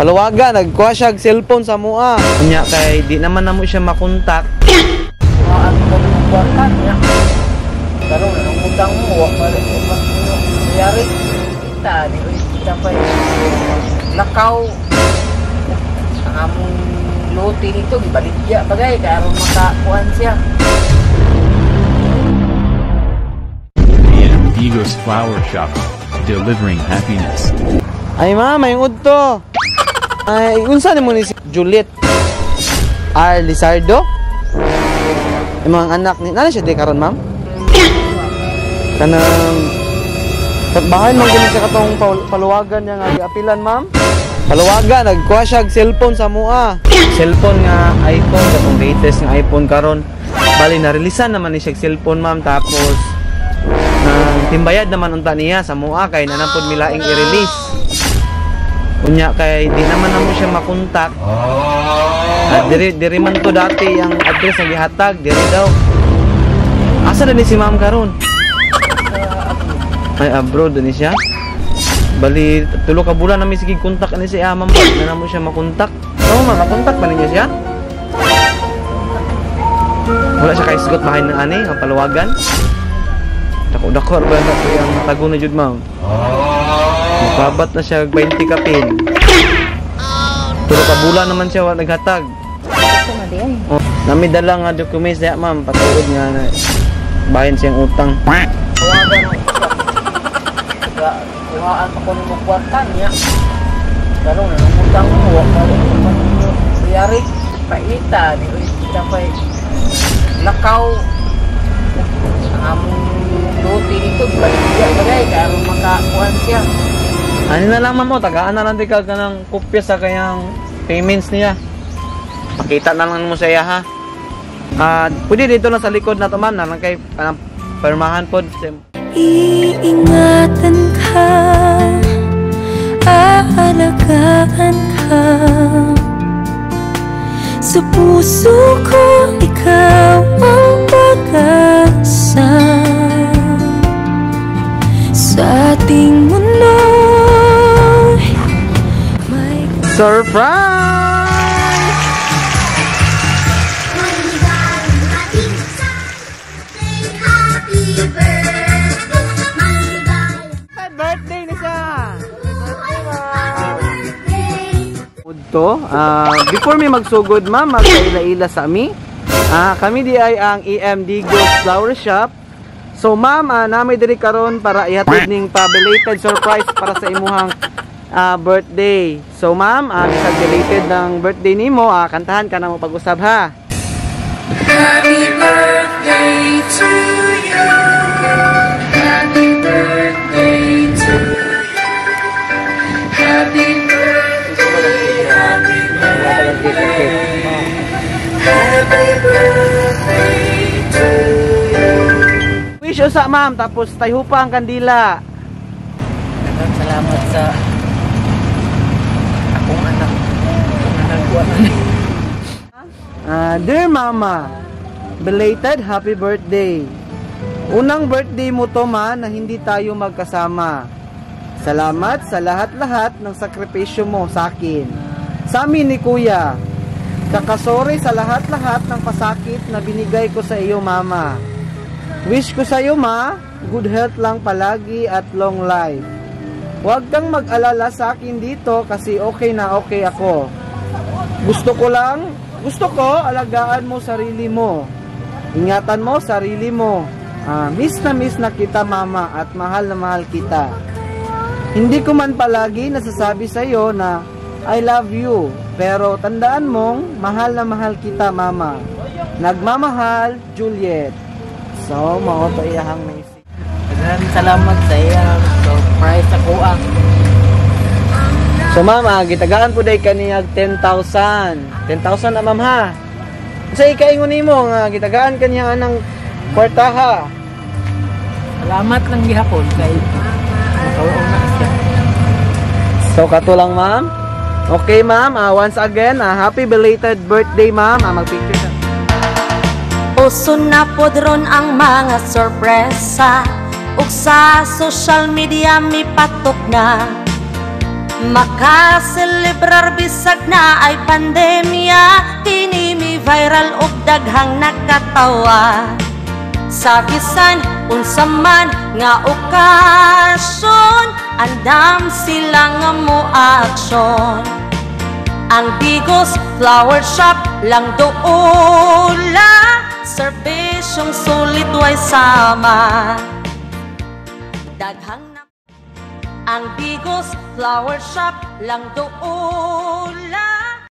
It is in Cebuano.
Paluwaga, nagkuha siya og cellphone sa mua. Unya kay di naman namo siya makontak. Kuhaan ko ng kwarta niya. Karon anong utang mo, wa pa rin mayari. Kita, di ko kita pa lakaw. Ang among lote nito, gibaligya bagay, kaya aron makakuan siya. AM Digos Flower Shop, delivering happiness. Ay ma'am, may udto. Ay, unsa nimo ni si Juliet R. Lizardo? Yung mga anak ni, nana siya di karon, ma'am? Kanang bahay man gani siya katong paluwagan niya nga giapilan, ma'am. Paluwaga, nagkuha siya og cellphone sa mua. Cellphone nga iPhone, katong latest nga iPhone karon. Bali na-releasean naman ni siya og cellphone, ma'am, tapos nang timbayad naman unta niya sa mua kay nanampod milaing i-release. Unya kay di naman namo siya makontak. Ah, diri diri man to dati ang address nga gihatag, diri daw. Asa na ni si ma'am karon? Ay, abroad ni siya. Bali 3 ka bulan nami sige kontak ani si ma'am, di na namo siya makontak. So, ma'am, makontak pa ninyo siya? Wala siya kaisgot bahay ng ani ang paluwagan. Dako dako ba na to yung tago na jud, ma'am. Mukabat na siya og 20 kapin. 3 ka bulan naman siya wa naghatag. Oh, nami dala nga documents diya, ma'am, patuod nga na bahin siyang utang. Tawagan ako siya. Kuhaan ko ng kwarta niya. Karon anong utang mo, wa pa rin mayari. Paita, di ko kita pa lakaw. Ang among lote nito, gibaligya bagay, kaya aron makakuan siya. Ano na lang, ma'am, oh, tagaan na lang di ka kanang kopya sa kanyang payments niya. Pakita na lang mo sa iya ha. Ah, pwede dito lang sa likod na to, ma'am, na lang kay kanang permahan pod. Iingatan ka, aalagaan ka. Sa puso ko, ikaw ang pag-asa. Sa ating mundo may Surprise! Happy birthday, maligayang Birthday ni siya! Happy birthday. Udto, before mi magsugod, ma'am, magkaila-ila sa ami. Kami di ay ang EMD Ghost Flower Shop. So ma'am, nami diri karon para ihatid ning pa-belated surprise para sa imuhang birthday. So ma'am, bisag belated ng birthday nimo, kantahan ka na mo pag-usab ha. Happy birthday to you. Happy birthday to you. Happy birthday, happy birthday. Happy birthday to you. Wish usa, ma'am, tapos tayhupa ang kandila. Daghang salamat sa akong anak. Akong anak ko na. Dear Mama, belated happy birthday. Unang birthday mo to, ma, na hindi tayo magkasama. Salamat sa lahat-lahat ng sakripisyo mo sa akin. Sa amin ni Kuya. Kakasorry sa lahat-lahat ng pasakit na binigay ko sa iyo, Mama. Wish ko sa iyo, Ma, good health lang palagi at long life. Huwag kang mag-alala sa akin dito kasi okay na okay ako. Gusto ko alagaan mo sarili mo. Ingatan mo sarili mo. Miss na kita, Mama, at mahal na mahal kita. Hindi ko man palagi nasasabi sa iyo na I love you, pero tandaan mong mahal na mahal kita, Mama. Nagmamahal, Juliet. So, mao to iyahang message. Daghang salamat sa iyang surprise ako ah. So ma'am, gitagaan po day kaniya 10,000. 10,000 na, ma'am, ha. Sa ikaingon nimo nga gitagaan kaniya anang kwarta ha? Salamat lang gihapon kay makawaon na siya. So kato lang, ma'am. Okay ma'am, once again, happy belated birthday, ma'am. Magpicture sa. Uso na pod ron ang mga sorpresa ug sa social media mipatok na. Makaselebrar bisag naay pandemya. Kini mi viral og daghang nakatawa. Sa bisan unsa man nga okasyon, andam sila nga mo aksyon. Ang Digos Flower Shop lang duula, serbisyong sulit, way sama. Daghang na. Ang Digos Flower Shop lang duula.